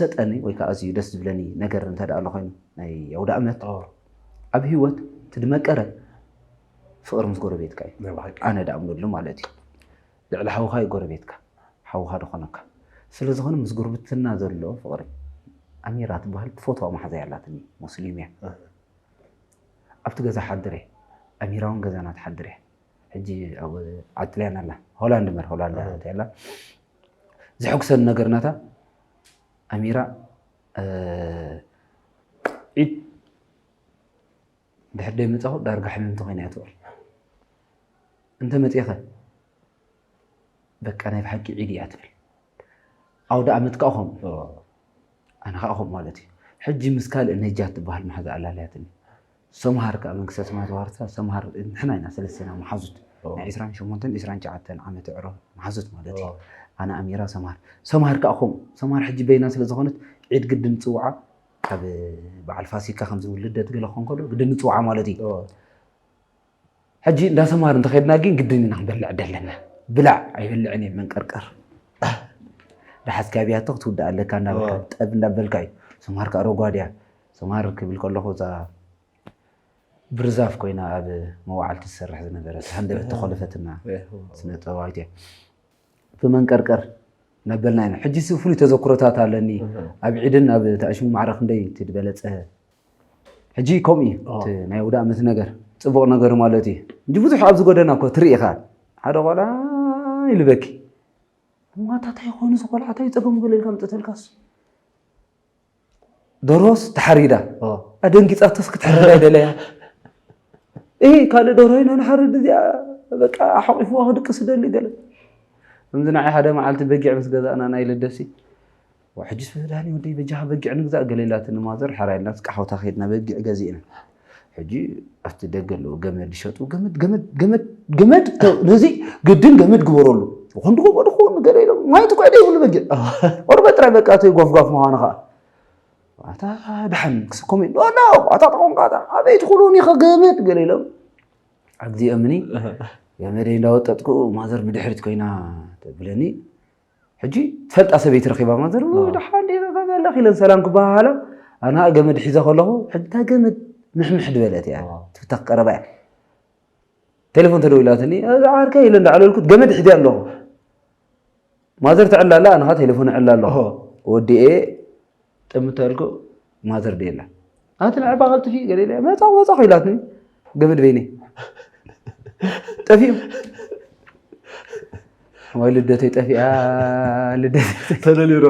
ሰጠኒ ወይ ከዓ ኣዝዩ ደስ ዝብለኒ ነገር እንተ ደኣ ኣሎ ኮይኑ ናይ ኣውደ ኣመት ኣብ ህይወት ትድመቀረ ፍቕሪ ምስ ጎረቤትካ እዩ። ኣነ ደኣ እምነሉ ማለት እዩ። ልዕሊ ሓውኻ እዩ ጎረቤትካ፣ ሓውኻ ዝኾነካ። ስለ ዝኾነ ምስ ጉርብትና ዘሎ ፍቕሪ፣ ኣሚራ ትበሃል ትፈትዋ መሓዛይ ኣላትኒ፣ ሙስሊም እያ። ኣብቲ ገዛ ሓድር እየ፣ ኣሚራ እውን ገዛና ትሓድር እያ። ሕጂ ኣብ ዓጥልያን ኣላ፣ ሆላንድ እምበር፣ ሆላንድ ኣላ። ዘሐጉሰኒ ነገር ናታ፣ ኣሚራ ዒድ ድሕር ደይ መጻኹ ዳርጋ ሕምምቲ ኮይና እያ ትውዕል። እንተ መጺኸ በቃ ናይ ብሓቂ ዒድ እያ ትብል። ኣውደ ኣመት ከዓ ኸምኡ ኣነ ከዓ ኸምኡ ማለት እዩ። ሕጂ ምስ ካልእ ነጃት ትበሃል መሓዛ ኣላለያትኒ። ሰምሃር ከዓ መንግስተ ሰማያት ዋርሳ ሰምሃር ንሕና ኢና ሰለስቴና መሓዙት ናይ ዕስራን ሸሞንተን ዕስራን ትሽዓተን ዓመት ዕሮ መሓዙት ማለት እዩ። ኣነ ኣሚራ ሰምሃር ሰምሃር ከዓ ኸምኡ ሰምሃር ሕጂ በይና ስለ ዝኾነት ዒድ ግድን ንፅውዓ ካብ በዓል ፋሲካ ከምዚ ልደት ገለ ክኾን ከሎ ግድን ንፅውዓ ማለት እዩ። ሕጂ እንዳ ሰምሃር እንተኸድና ግን ግድን ኢና ክንበልዕ ደለና። ብላዕ ኣይበልዕን እየ መንቀርቀር። ደሓዝካ ኣብያቶ ክትውዳእ ኣለካ እንዳበልካ ጠብ እንዳበልካ እዩ። ሰምሃር ከዓ ረጓድ እያ። ሰምሃር ክብል ከለኹ እዛ ብርዛፍ ኮይና ኣብ መዋዕልቲ ትሰርሕ ዝነበረት ሃንደበት ተኾለፈትና ስነ ጥበባዊት እያ። ብመንቀርቀር እናበልና ኢና። ሕጂ ሲ ፍሉይ ተዘክሮታት ኣለኒ። ኣብ ዒድን ኣብ ተኣሽሙ ማዕረ ክንደይ እቲ ዝበለጸ ሕጂ ከምኡ እዩ። እቲ ናይ ውዳእ ምስ ነገር ጽቡቕ ነገር ማለት እዩ። እንጂ ብዙሕ ኣብዚ ጎደና እኮ ትርኢ ኢኻ። ሓደ ቆልዓ ይልበኪ። እማ እንታይ ኮይኑ እዚ ቆልዓ እንታይ ጸገሙ ገለ ኢልካ ምጥተልካስ? ደርሆስ ተሓሪዳ። ኣደንጊጻቶስ ክትሕረድ ኣይደለያ። እሂ ካልእ ደርሆ ኢና ንሓርድ እዚኣ በቃ ሓቂፍዋ ክድቅስ ደሊ ገለ። ከምዚ ንዓይ ሓደ መዓልቲ በጊዕ ምስ ገዛእና ናይ ልደሲ። ዋ ሕጂስ ዳኒ ወደይ በጃኻ በጊዕ ንግዛእ ገለ ኢላትኒ ማዘር ሓራ ኢልና እስካ ሓውታ ከይድና በጊዕ ገዚእና። ሕጂ ኣብቲ ደገ ኣለዉ ገመድ ይሸጡ ገመድ ገመድ ገመድ ገመድ ተ- ነዚ ግድን ገመድ ግበረሉ። ይኹን ድጎ ድኹን ገለ ኢሎም ማይ ትኮይ ደይብሉ በጊዕ። ቆርበት ጥራይ በቃ እቲ ጓፍጓፍ ምዃኑ ከዓ ኣታ ደሓን ክስኮም ኖ ኖ ኣታ ጠቆምካ ኣታ ኣበይ ትኹሉን ኢኸ ገመድ ገለ ኢሎም። ኣግዚኦምኒ ገመደይ እንዳወጠጥኩ ማዘር ብድሕሪት ኮይና ተብለኒ። ሕጂ ትፈልጣ ሰበይቲ ረኺባ ማዘር ደሓን ዲና ከመለኽ ኢለን ሰላም ክበሃሃላ ኣና ገመድ ሒዘ ከለኹ ሕጂ እታ ገመድ ምሕምሕ ድበለት እያ ትፍታኽ ቀረባ እያ። ቴሌፎን ተደዊላትኒ እዛ ዓርከይ ኢለ እንዳዓለልኩት ገመድ ሒዘ ኣለኹ። ማዘር ትዕላ ኣላ ኣነ ኸዓ ቴሌፎን እዕላ ኣለኹ። ወዲኤ ጥምተልኩ ማዘር ደየላ ኣቲ ንዕባ ቀልጥፊ ገለ ኢለ መጻ ወጻ ኢላትኒ። ገመድ በይነይ ጠፊኡ። ወይ ልደተይ ጠፊኣ ልደተይ ተደሊሮ